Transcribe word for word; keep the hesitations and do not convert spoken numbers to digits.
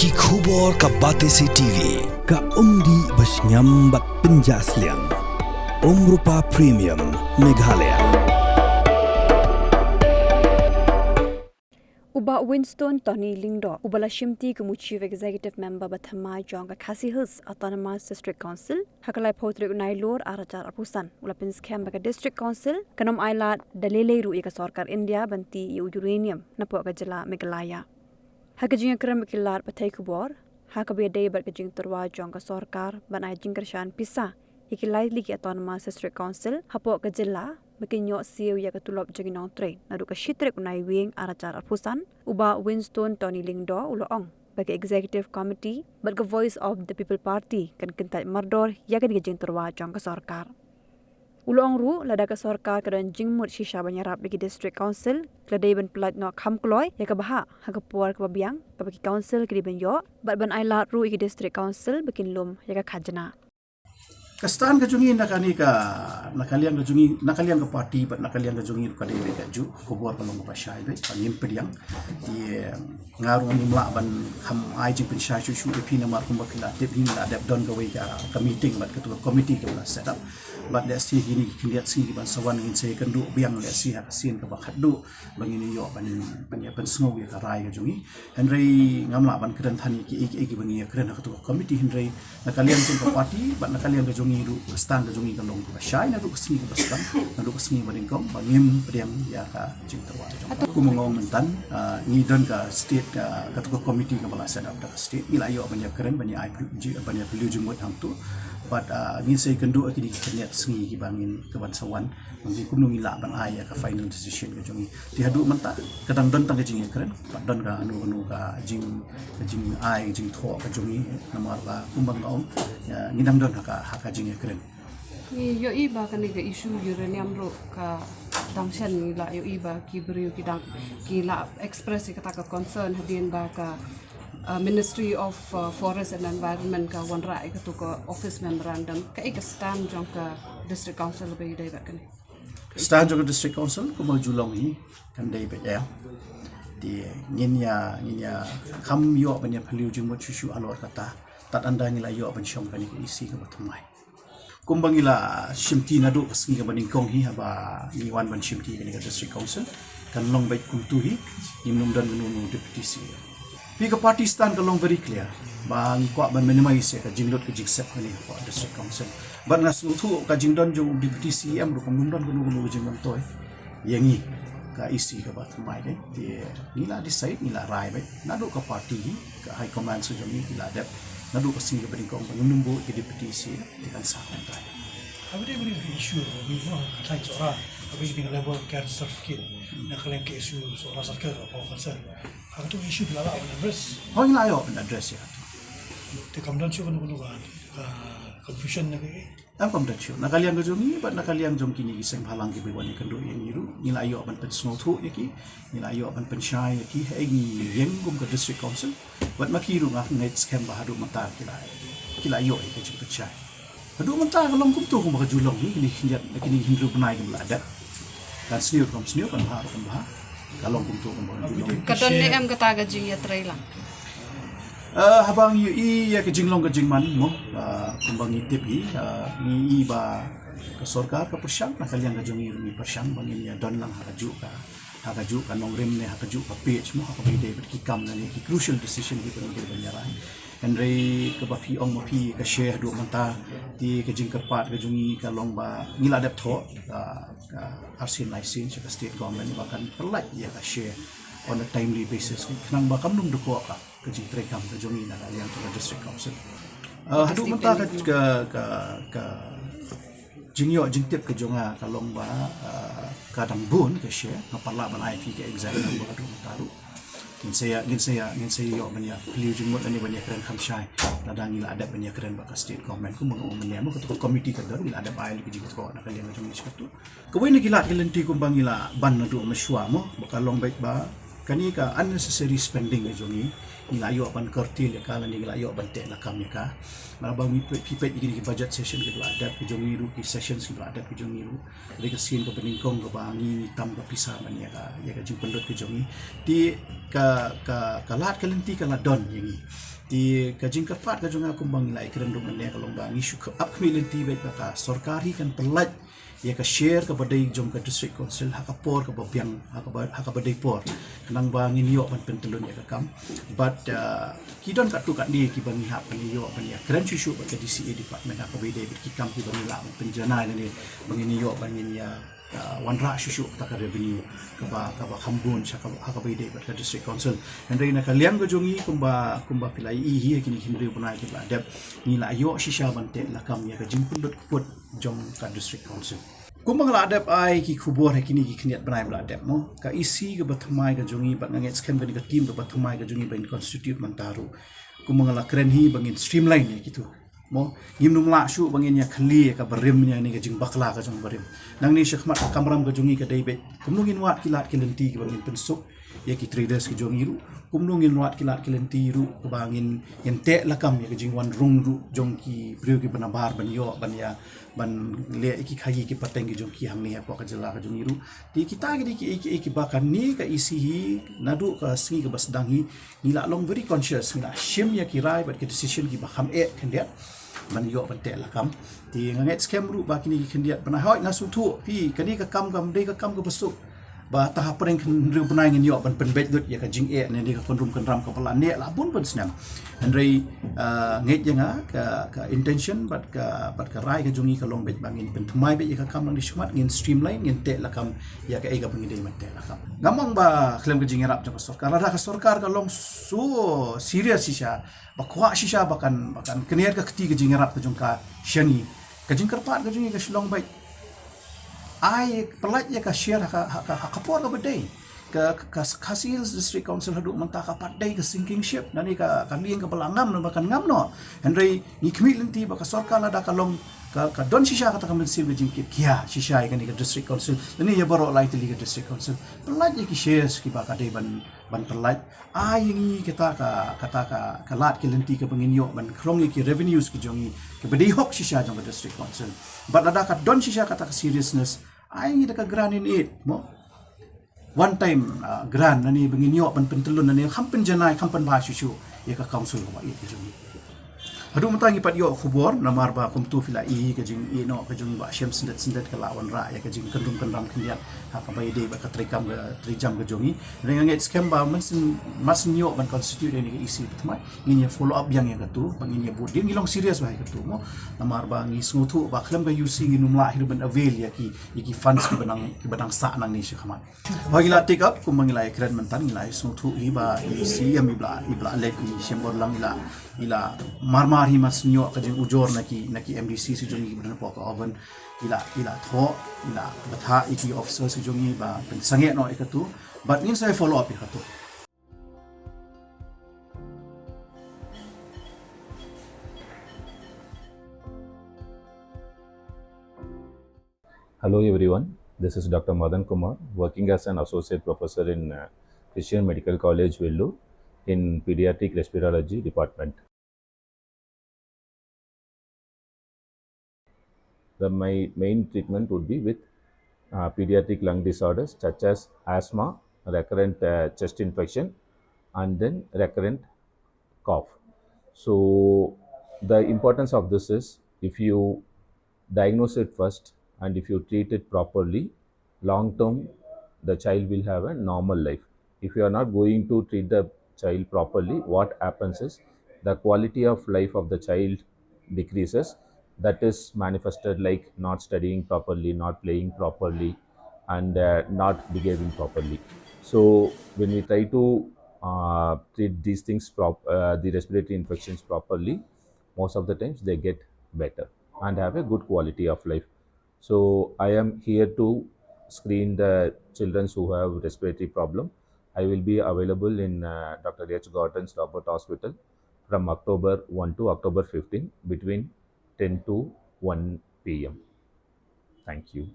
Ki khubor ka Batesi T V, ka umdih ba shngiam bad pynjah sliang. Umrupa Premium, Meghalaya. U Bah Winston Tony Lyngdoh, uba la shimti kum u Chief Executive Member ba thymmai jong ka Khasi Hills Autonomous District Council, ha ka laiphew tarik u Nailur ar hajar arphew san, u la pynskhem ba ka District Council kan ym ailad da lei lei ruh ïa ka sorkar India ban tih ïa u uranium napoh ka jylla Meghalaya. Ha ka jingïakren bad ki lad pathai khubor, ha kaba ïadei bad ka jingtyrwa jong ka sorkar ban ai jingkyrshan pisa ïa ki lai tylli ki Autonomous District Council hapoh ka jylla ba kin ïoh siew ïa ka tulop jong ki nongtrei naduh ka shi tarik u Naiwieng ar hajar arphew san, u Bah Winston Tony Lyngdoh u la ong ba ka Executive Committee bad ka Voice of the People Party kan kyntait mardor ïa kane ka jingtyrwa jong ka sorkar. U la ong ruh, lada ka sorkar ka don jingmut shisha ban ïarap ïa ki District Council, ka la dei ban pyllait noh kham kloi ïa ka bhah ha ka por kaba biang kaba ki Council ki dei ban ïoh, bad ban ailad ruh ïa ki District Council ba kin lum ïa ka khajna. Ka stand ka jong ngi na kane ka, na ka liang ka jong ngi, na ka liang ka party bad na ka liang ka jong ngi ruh ka dei beit kajuh, ka khubor ka long kaba shai beit, ka ngim pdiang. Te nga ruh ngam lah ban kham ai jingpynshai shuh shuh ïa phi namar kumba phi la tip, ngi la dep don kawei ka, ka meeting bad katu ka committee kaba la set up. Bad lehse kine ki khyndiat sngi kiban sa wan ngin sa ïakynduh biang lehse ha ka sien kaba khatduh ba ngin ïoh ban, ban ïa pynsngew ïa ka rai ka jong ngi. Hynrei ngam lah ban kren than ïa kiei kiei kiba ngi ïakren ha katu ka committee, hynrei na ka liang jong ka party bad na ka liang ka jong ngi ruh, ka stand ka jong ngi ka long kaba shai naduh ka sngi kaba sdang, naduh ka sngi ba nyngkong, ba ngim pdiang ïa ka jingtyrwa jong ka. Kumba nga ong mynta, ah, ngi don ka state, ah, katu ka committee kaba la set up da ka state, ngi la ïoh ban ïakren, ban ïa ai, ban ïa phylliew jingmut hangtu. Bad, ah, ngin sa ïakynduh ïa kine ki khyndiat sngi kiba ngin, kiban sa wan, ba ngin kumno ngin lah ban ai ïa ka final decision ka jong ngi. Te haduh mynta ka dang don tang ka jingïakren, bad don kano kano ka jing, ka jingai jingthoh ka jong ngi, namar ba kumba nga ong, ïa, ngi dang don ha ka, ha ka jingïakren. Ngi ïohi ba kane ka issue uranium ruh ka dang shen, ngi la ïohi ba ki briew ki dang, ki la express ïa kata ka concern hadien ba ka, uh, Ministry of, uh, Forest and Environment ka wanrah ïa katu ka office memorandum. Kaei ka stand jong ka District Council ba ïadei bad kane? Stand jong ka District Council kumba ju long hi kan dei beit ïa. Te ngin ïa, ngin ïa kham ïoh ban ïa phylliew jingmut shuh shuh halor kata tad ynda ngi la ïoh ban shong kane ka E C kaba thymmai. Kumba ngi la shimti naduh ka sngi kaba nyngkong hi haba ngi wan ban shimti kane ka District Council, kan long beit kumtu hi, ngim nym don kano kano Deputy C E M. Phi, ka party stand ka long very clear ba ngi kwah ban minimize ïa ka jinglut ka jingsep kane ka District Council. Bad nga sngewthuh ka jingdon jong u Deputy C E M ruh kam nym don kano kano ka jingmyntoi ïa ngi, ka E C kaba thymmai dei. Te ngi la decide, ngi la rai beit naduh ka party hi, ka High Command sa jong ngi ki la dep naduh ka sngi kaba nyngkong ba ngim nym buh ïa ka Deputy C E M. Te kan sah kumta. Haba dei ba dei issue ba ngi, ka thlaiñ Sohra, haba dei ka level care certificate na ka liang K S U Sohra Circle, ka Power Council. Ha katu ka issue phi la lah ban address? Hooid, ngi la ïoh ban address ïa katu. Te kam don shuh kano kano ka, ka confusion ne kaei? Em, kam don shuh. Na ka liang ka jong ngi bad na ka liang jong kine ki seng bhalang kiba wan ïakynduh ïa ngi ruh, ngi la ïoh ban pynsngewthuh ïa ki, ngi la ïoh ban pynshai ïa ki, haei ngi ïeng kum ka District Council. Bad ma ki ruh nga ngeit skhem ba haduh mynta ki la, ki la ïoh ïa ka jingpynshai. Haduh mynta ka long kumtu kumba ka ju long hi, kine ki khyndiat, kine ki hynriew bnai kiba la dep. Kan sniew ruh kam sniew, kan bha ruh kam bha. Ka long kumtu kumba ka ju long. Ka don ne em kata ka jingïatreilang? Ah, haba ngi ïohi ïa ka jinglong ka jingman mo, ah, kumba ngi tip hi, ah, ngi i ba ka sorkar ka pyrshang, na ka liang ka jong ngi ruh ngi pyrshang ba ngin ïa don lang ha kajuh ka, ha kajuh ka nongrim ne ha kajuh ka page mo, ha kaba ïadei bad ki kam lane ki crucial decision kiba ngi dei ban ïa rai. Hynrei kaba phi ong ma phi ka share haduh mynta, te ka jingkyrpad ka jong ngi ka long ba ngi la dep thoh, ah, ah, arsien laisien sha ka state government ba kan pynlait ïa ka share on a timely basis, khnang ba kam nym dkoh ka, ka jingtreikam ka jong ngi na ka liang jong ka District Council. Ah, haduh mynta ka, ka, ka, ka jingïoh jingtip ka jong nga ka long ba, ah, ka dang bun ka share, nga pat lah ban ai phi ka exact number haduh mynta ruh. Ngin sa ïa, ngin sa ïa, ngin sa ïoh ban ïa phylliew jingmut lane ban ïa kren kham shai lada ngi la dep ban ïa kren bad ka state government. Kumba nga ong mynne mo, katu ka committee ka don, ngi la dep ai lut ka jingthoh na ka liang ka jong ngi sha katu. Kawei na ki lad ki lynti kumba ngi la ban naduh mynshuwa mo, ba ka long beit ba kane ka unnecessary spending ka jong ngi, ngi la ïoh ban curtail ïa ka lane ngi la ïoh ban teh lakam ïa ka. Namar ba ngi peit, phi peit ïa kine ki budget session kiba la dep ka jong ngi ruh, ki sessions kiba la dep ka jong ngi ruh, ka dei ka sien kaba nyngkong kaba ngi tam ka pisa ban ïa ka, ïa ka jingpynlut ka jong ngi. Te ka, ka, ka lad ka lynti ka la don ïa ngi. Te ka jingkyrpad ka jong nga kumba ngi la ïakren ruh mynne ka long ba ngi shu ap khmih lynti beit ba ka sorkar hi kan pyllait ïa ka share kaba dei jong ka District Council ha ka por kaba biang, ha kaba, ha kaba dei por. Khnang ba ngin ïoh ban pyntyllun ïa ka kam. Bad, uh, ki don katto katne kiba ngi hap ban ïoh ban ïakren shuh shuh bad ka D C A department ha kaba ïadei bad ki kam kiba ngi lah ban pynjanai lane ba ngin ïoh ban ngin ïa, uh, wanrah shuh shuh kata ka revenue kaba, kaba kham bun sha kaba, ha kaba ïadei bad ka District Council. Hynrei na ka liang ka jong ngi kumba, kumba phi la ïohi hi ha kine ki hynriew bnai kiba la dep, ngi la ïoh shisha ban teh lakam ïa ka jingpynlut kput jong ka District Council. Kumba nga la dep ai ki khubor ha kine ki khyndiat bnai ba la dep mo, ka E C kaba thymmai ka jong ngi bad nga ngeit skhem kane ka team kaba thymmai ka jong ngi ba ngin constitute mynta ruh. Kumba nga la kren hi ba ngin streamline ïa kitu mo, ngim nym lah shuh ba ngin ïa khlieh ïa ka barim ïa kane ka jingbakla ka jong barim. Nangne shakhmat ka kamram ka jong ngi ka dei beit kumno ngin wad ki lad ki lynti kiba ngin pynsuk ïa ki traders ki jong ngi ruh, kumno ngin wad ki lad ki lynti ruh kaba ngin, ngin teh lakam ïa ka jingwan rung ruh jong ki briew kiba nabar ban ïoh ban ïa, ban leh ïa ki khaïi ki pateng ki jong ki hangne hapoh ka jylla ka jong ngi ruh. Te kita ki dei ki, ki, ki, kiba kane ka E C hi naduh ka sngi kaba sdang hi ngi la long very conscious, ngi la shim ïa ki rai bad ki decision kiba kham eh khyndiat ban ïoh ban teh lakam. Te nga ngeit skhem ruh ba kine ki khyndiat bnai, hooid nga sngewthuh phi, kane ka kam kam dei ka kam kaba suk. Ba ta hapdeng ki hynriew bnai ngin ïoh ban pynbeit lut ïa ka jingeh ne, ne ka kynrum kynram kaba la neh la bun bun snem. Hynrei, ah, ngeit ïa nga ka, ka intention bad ka, bad ka rai ka jong ngi ka long beit ba ngin pynthymmai beit ïa ka kam nangne shakhmat, ngin streamline, ngin teh lakam ïa kaei kaba ngi dei ban teh lakam. Ngam ong ba khlem ka jingïarap jong ka sorkar, lada ka sorkar ka long so serious shisha, ba kwah shisha ba kan, ba kan kyniat ka kti ka jingïarap ka jong ka sha ngi, ka jingkyrpad ka jong ngi ka shu long beit, ai pyllait ïa ka share ha ka, ha ka, ha ka por kaba dei. Ka, ka, ka Khasi Hills District Council haduh mynta ka pat dei ka sinking ship, lane ka, ka lieng kaba la ngam, lane ba kan ngam noh. Hynrei ngi khmih lynti ba ka sorkar lada ka long ka, ka don shisha kata ka mynsiem ka jingkit khia shisha ïa kane ka District Council lane ïa baroh lai tylli ka District Council, pyllait ïa ki shares kiba ka dei ban, ban pyllait. Ai ïa ngi kata ka, kata ka, ka lad ki lynti kaba ngin ïoh ban khrong ïa ki revenues ki jong ngi kiba dei hok shisha jong ka District Council. Bad lada ka don shisha kata ka seriousness, ai ïa ngi da ka grant in aid mo, one time, ah, grant lane ba ngin ïoh ban pyntyllun lane kham pynjanai kham pynbha shuh shuh ïa ka council kaba ïeit ka jong ngi. Haduh mynta ngi pat ïoh khubor namar ba kumtu phi la ïohi ka jingïehnoh ka jong ngi ba shem syndet syndet ka la wanrah ïa ka jingkynrum kynram khyndiat ha kaba ïadei bad ka treikam, ka treijam ka jong ngi. Hynrei nga ngeit skhem ba mynshem, mynshem ïoh ban constitute ïa kane ka E C ba thymmai, ngin ïa follow up biang ïa katu ba ngin ïa bud dien, ngi long serious bha ïa katu mo. Namar ba ngi sngewthuh ba khlem ka U C ngin nym lah hi ruh ban avail ïa ki, ïa ki funds kiba nang, kiba nang sah nangne shakhmat. Ba ngi la take up, kumba ngi la ïakren mynta, ngi la ïasngewthuh hi ba i C M i ba la, i ba la leit, i Shembor Lang i la, i la marmar hi, mar shu ïoh ka jingujor na ki, na ki M D C ki jong ngi kiba don hapoh ka oven, i la, i la thoh, i la bthah ïa ki officers ki jong ngi ba pynsangeh noh ïa katu. Bad ngin sa follow up ïa katu. Hello everyone, this is Doctor Madan Kumar, working as an associate professor in, uh, Christian Medical College, Vellore, in pediatric respirology department. The, my main treatment would be with, uh, pediatric lung disorders such as asthma, recurrent, uh, chest infection, and then recurrent cough. So the importance of this is, if you diagnose it first and if you treat it properly, long term, the child will have a normal life. If you are not going to treat the child properly, what happens is the quality of life of the child decreases. That is manifested like not studying properly, not playing properly, and, uh, not behaving properly. So when we try to, uh, treat these things prop-, uh, the respiratory infections properly, most of the times they get better and have a good quality of life. So I am here to screen the children who have respiratory problem. I will be available in, uh, Doctor H Gordon's Robert Hospital from October one to October fifteen between ten to one P M. Thank you.